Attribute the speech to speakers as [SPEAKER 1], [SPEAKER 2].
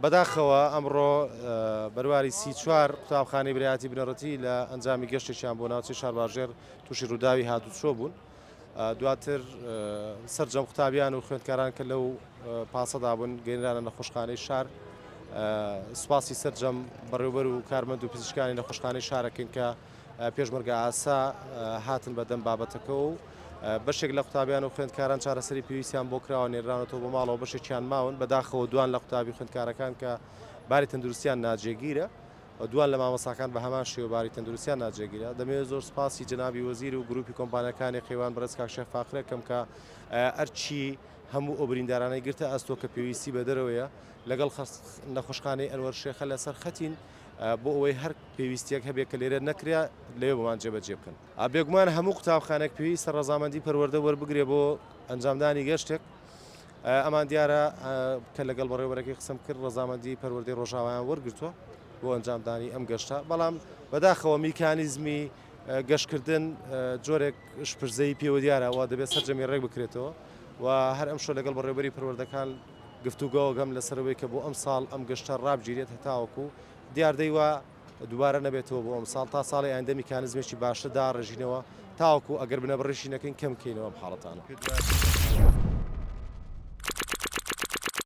[SPEAKER 1] بەداخەوە ئەمڕۆ بەرواری 34 قوتابخانەی برایەتی بنەڕەتی لە ئەنجامی گەشتێکیان بۆ ناوچەی شارباژێڕ تووشی ڕووداوی هاتوچۆ بوون. دواتر سەرجەم قوتابیان و خوێندکاران کە لەو پاسەدا بوون گەیەنرانە نەخۆشخانەی شار. سوپاسی سەرجەم بەڕێوبەر و کارمەند و پزیشکانی نەخۆشخانەی شارەکەین کە پێشمەرگە ئاسا هاتن بە دەم بابەتەکە و بەشێک لە قوتابیان و خوێندکاران چارەسەری پێویستیان بۆ کراوە، نێرانەتەوە بۆ ماڵەوە، بەشێکیان ماون. بەداخەوە دوان لە قوتابی خوێندکارەکان کە باری تەندروستیان ناجێگیرە و دوان لە مامۆستاکان بە هەمان شێوە باری تەندروستیان ناجێگیرە. دەمەوێت زۆر سپاسی جەنابی وەزیر و گروپی کۆمپانیاکانی قەیوان بەڕێز کاک شێخ فاخرەکەم کە ئەرچی هەموو ئەو بریندارانەی گرتە ئەستۆ کە پێویستی بە دەرەوەیە، لەگەڵ نەخۆشخانەی ئەنوەر شێخە لەسەر خەتین بۆ ئەوەی هەر پێویستیەک هەبێت کە لێرە نەکرا لەوێ بۆمان جێبەجێ بکەن. بێگومان هەموو قوتابخانێک پێویستە ڕەزامەندی پەروەردە وەربگرێ بۆ ئەنجامدانی گەشتێک. ئەمان دیارە کە لەگەڵ بەڕێوەبەرەکەی قسەم کرد ڕەزامەندی پەروەردەی ڕۆژاوایان وەرگرتووە بۆ ئەنجامدانی ئەم گەشتە، بەڵام بەداخەوە میکانیزمی گەشتکردن جۆرێک شپرزەیی پێوە دیارە و دەبێت سەرجەمی ڕێک بکرێتەوە و هەر ئەمشەو لەگەڵ بەڕێوەبەری پەروەردەکان گفتوگۆگەم لەسەرەوەی کە بۆ ئەم ساڵ ئەم گەشتە ڕابگیرێت هەتاوەکو دیاردەی وا دووبارە نەبێتەوە بۆ ئەمساڵ تا ساڵی ئایندە میکانزمێکی باشتر داڕێژینەوە تاوەکو ئەگەر بنەبڕیشی نەکەین کەم بکەینەوە ئەم حاڵەتانە.